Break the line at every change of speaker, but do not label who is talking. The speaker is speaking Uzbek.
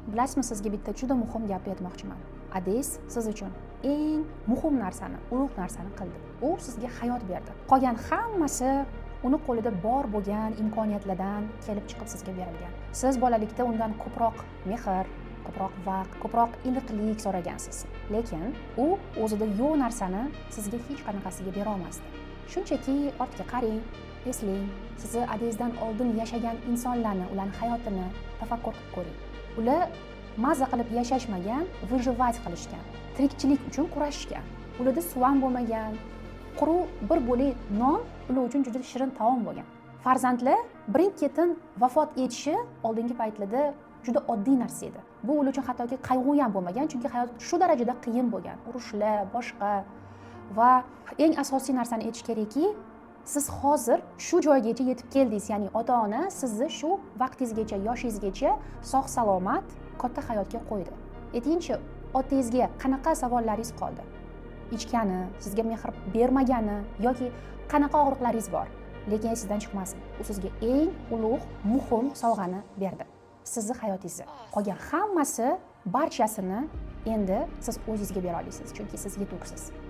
Bilasizmi, sizga bitta juda muhim gapni aytmoqchiman. Adis siz uchun eng muhim narsani, ulug' narsani qildi. U sizga hayot berdi. Qolgan hammasi uni qo'lida bor bo'lgan imkoniyatlardan kelib chiqib sizga berilgan. Siz bolalikda undan ko'proq mehr, ko'proq vaqt, ko'proq iliqlik so'ragansiz. Lekin u o'zida yo'q narsani sizga hech qanaqasiga bera olmasdi. Shunchaki ortga qarang, eslang, sizni adangizdan oldin yashagan insonlarni, ularni hayotini tafakkur qilib ko'ring. Ular maza qilib yashashmagan, выживать qilishgan, tirikchilik uchun kurashishgan. Ularda suv ham bo'lmagan, quruq bir bo'lak non ular uchun juda shirin taom bo'lgan. Farzandlar birin ketin vafot etishi oldingi paytlarda juda oddiy narsa edi. Bu ular uchun hattoki qayg'u ham bo'lmagan, chunki hayot shu darajada qiyin bo'lgan, urushlar, boshqa. Va eng asosiy narsani aytish kerakki, siz hozir shu joygacha yetib keldingiz, ya'ni ota ona sizni shu vaqtingizgacha, yoshingizgacha sog' salomat katta hayotga qo'ydi. Aytingchi, otangizga qanaqa savollaringiz qoldi? Ichgani, sizga mehr bermagani yoki qanaqa og'riqlaringiz bor? Lekin esingizdan chiqmasin, u sizga eng ulug', muhim sovg'ani berdi, sizni hayotingizni. Qolgan hammasi, barchasini endi siz o'zingizga bera olasiz, chunki siz yetuksiz.